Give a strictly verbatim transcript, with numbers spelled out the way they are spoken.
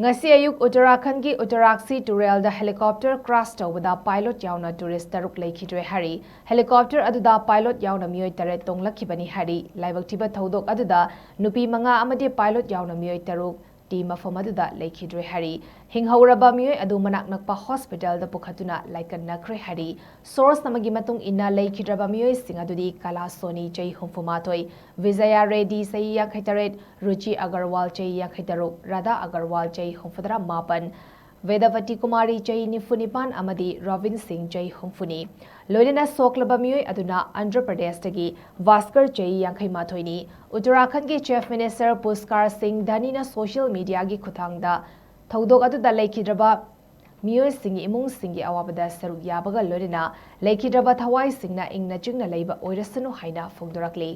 ꯉꯁꯤ ꯑꯌꯨꯛ ꯎꯠꯇꯔꯥꯈꯟꯗꯒꯤ ꯎꯠꯇꯔꯥꯛꯁꯤ ꯇꯨꯔꯦꯜꯗ helicopter crash ꯇꯧꯕꯗ pilot ꯌꯥꯎꯅ tourist ꯇꯔꯨꯛ ꯂꯩꯈꯤꯗ꯭ꯔꯦ ꯍꯥꯏꯔꯤ꯫ Helicopter ꯑꯗꯨꯗ pilot ꯌꯥꯎꯅ ꯃꯤꯑꯣꯏ ꯇꯔꯦꯠ ꯇꯣꯡꯂꯛꯈꯤꯕꯅꯤ ꯍꯥꯏꯔꯤ꯫ ꯂꯥꯏꯕꯛ ꯊꯤꯕ ꯊꯧꯗꯣꯛ ꯑꯗꯨꯗ ꯅꯨꯄꯤ ꯃꯉꯥ ꯑꯃꯗꯤ pilot ꯌꯥꯎꯅ ꯃꯤꯑꯣꯏ ꯇꯔꯨꯛ ꯇꯤ ꯃꯐꯝ ꯑꯗꯨꯗ ꯂꯩꯈꯤꯗ꯭ꯔꯦ ꯍꯥꯏꯔꯤ꯫ ꯍꯤꯡꯍꯧꯔꯕ ꯃꯤꯑꯣꯏ ꯑꯗꯨ ꯃꯅꯥꯛ ꯅꯛꯄ hospitalꯗ ꯄꯨꯈꯠꯇꯨꯅ ꯂꯥꯏꯀꯠꯅꯈ꯭ꯔꯦ ꯍꯥꯏꯔꯤ꯫ Source ꯑꯃꯒꯤ ꯃꯇꯨꯡ ꯏꯟꯅ ꯂꯩꯈꯤꯗ꯭ꯔꯕ ꯃꯤꯑꯣꯏꯁꯤꯡ ꯑꯗꯨꯗꯤ ꯀꯂꯥ ꯁꯣꯅꯤ ꯆꯍꯤ ꯍꯨꯝꯐꯨ ꯃꯥꯊꯣꯏ, ꯕꯤꯖꯌꯥ ꯔꯦꯗꯤ ꯆꯍꯤ ꯌꯥꯡꯈꯩ ꯇꯔꯦꯠ, ꯔꯨꯆꯤ ꯑꯒꯔꯋꯥꯜ ꯆꯍꯤ ꯌꯥꯡꯈꯩ ꯇꯔꯨꯛ, ꯔꯥꯙꯥ ꯑꯒꯔꯋꯥꯜ ꯆꯍꯤ ꯍꯨꯝꯐꯨꯇꯔꯥ ꯃꯥꯄꯟ, ꯚꯦꯗꯥꯚꯇꯤ ꯀꯨꯃꯥꯔꯤ ꯆꯍꯤ ꯅꯤꯐꯨ ꯅꯤꯄꯥꯟ ꯑꯃꯗꯤ ꯔꯣꯕꯤꯟ ꯁꯤꯡ ꯆꯍꯤ ꯍꯨꯝꯐꯨꯅꯤ꯫ ꯂꯣꯏꯅꯅ ꯁꯣꯛꯂꯕ ꯃꯤꯑꯣꯏ ꯑꯗꯨꯅ ꯑꯟꯙ꯭ꯔ ꯄ꯭ꯔꯗꯦꯁꯇꯒꯤ ꯚꯥꯁꯀꯔ ꯆꯍꯤ ꯌꯥꯡꯈꯩ ꯃꯥꯊꯣꯏꯅꯤ꯫ ꯎꯠꯇꯔꯥꯈꯟꯗꯒꯤ Chief Minister ꯄꯨꯁꯀꯥꯔ ꯁꯤꯡ ꯙꯥꯅꯤꯅ social mediaꯒꯤ ꯈꯨꯠꯊꯥꯡꯗ ꯊꯧꯗꯣꯛ ꯑꯗꯨꯗ ꯂꯩꯈꯤꯗ꯭ꯔꯕ ꯃꯤꯑꯣꯏꯁꯤꯡꯒꯤ ꯏꯃꯨꯡꯁꯤꯡꯒꯤ ꯑꯋꯥꯕꯗ ꯁꯔꯨꯛ ꯌꯥꯕꯒ ꯂꯣꯏꯅꯅ ꯂꯩꯈꯤꯗ꯭ꯔꯕ ꯊꯋꯥꯏꯁꯤꯡꯅ ꯏꯪꯅ ꯆꯤꯛꯅ ꯂꯩꯕ ꯑꯣꯏꯔꯁꯅꯨ ꯍꯥꯏꯅ ꯐꯣꯡꯗꯣꯔꯛꯂꯤ꯫